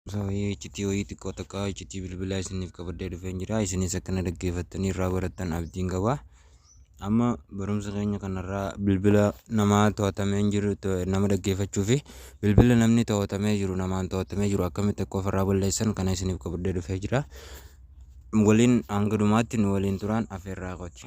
Wayii iccitii wayii xiqqoo takka iccitii bilbilaa isiniif qabadhee dhufeen jira. Isinis akkana dhaggeeffattanii irraa barattan abdiin qaba. Amma barumsa keenya kanarraa bilbila namaa to'atamee jiru nama dhaggeeffachuu fi bilbila namni to'atamee jiru namaan to'atamee jiru akkamitti akka ofirraa balleessan kana isiniif qabadhee dhufee jira. Waliin hanga dhumaatti nu waliin turaan afeerraa kooti.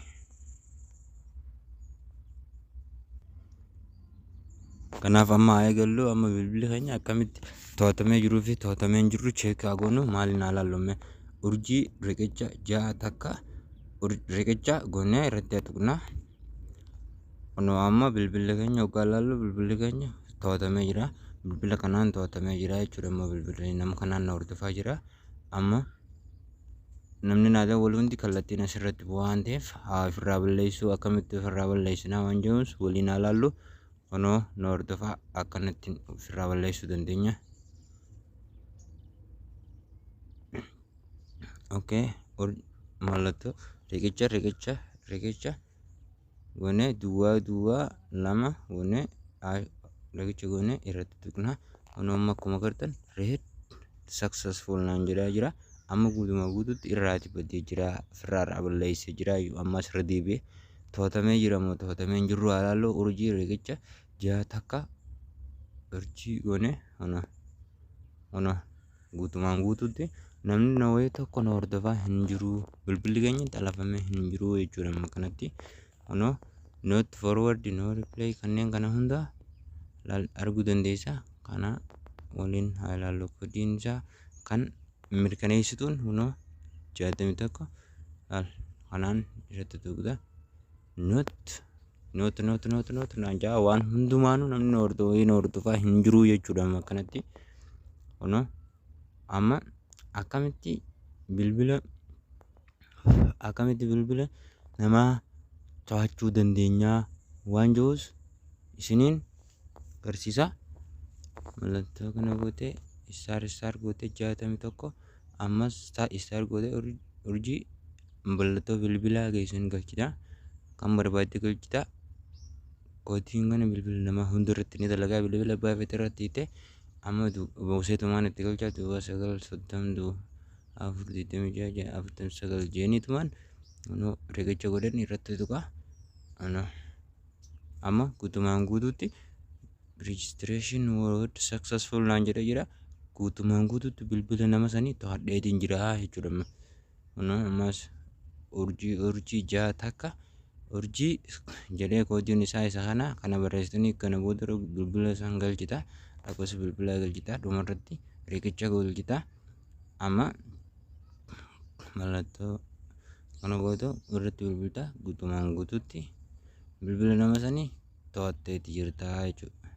Kanaaf amma haa eegallu. Amma bilbilli keenya akkamitti to'atamee jiruu fi to'atamee hin jirru check haa goonu. Maaliin haa laallu? Urjii riqicha 6 takka riqicha goonee irratti haa tuqna. Kunoo amma bilbilli keenya hoggaa laallu bilbilli keenya to'atamee jira. Bilbila kanaan to'atamee jira jechuudha. Amma bilbilli nama kanaan na hordofaa jira. Amma namni naa dawwalu hundi kallattiin asirratti bu'aa waan ta'eef haa ofirraa balleessuu, akkamitti ofirraa balleessinaa waan jedhus waliin haa laallu. Kunoo na hordofaa, akkanatti ofirraa balleessuu dandeenya. Okay, mallattoo riqicha riqicha riqicha goonee duwwaa duwwaa 2 goonee riqicha goonee irratti tuqna. Kunoo amma akkuma agartan read successful naan jedhaa jira. Amma guutumaa guutuutti irraati badee jira, ofirraa irraa balleessee jira. Amma asirra deebi'ee to'atamee jira moo to'atamee hin jirru haa laallu. Urjii riqicha 6 takka urjii goonee, kunoo kunoo guutumaan guutuutti namni na wayii tokko na hordofaa hin jiru, bilbilli keenya xalafamee hin jiru jechuudha. Amma kanatti kunoo not forward, no reply kanneen kana hunda arguu dandeessa. Kana waliin haa ilaallu. Kodiin isaa kan mirkaneessituun kunoo 61 laal, kanaan irratti tuqxa. Not not not not not naan jaa, waan hundumaanuu namni na hordofaa na hordofaa hin jiru jechuudha. Amma akkanatti kunoo amma akkamitti bilbila namaa to'achuu dandeenyaa waan jiruus isiniin agarsiisa. Mallattoo kana gootee star star gootee 61, ammas star gootee urjii, mallattoo bilbilaa keessan galchita, kan barbaadde galchita. Koodiin kana bilbila namaa hunda irratti ni dalagaa, bilbila abbaa feete irratti hiite. Amma buuseetumaan itti galchaa, duwwaa 9 30 duwwaa 4 26 49 jeeniitumaan kunoo riqicha godhan irratti tuqa. Amma guutumaan guutuutti registration word successful naan jedhee jira. Guutumaan guutuutti bilbila nama sanii to'adheetiin jira jechuudha. Kunoo ammas urjii urjii 6 takka urjii jedhee koodiin isaa isa kana. Kana barreessitanii kana booda bilbila isaan galchita, lakkoofsa bilbilaa galchita, dhumarratti riqicha galchita. Amma mallattoo kana booda irratti bilbilta, guutumaan guutuutti bilbila nama sanii to'atteeti jirta jechuudha.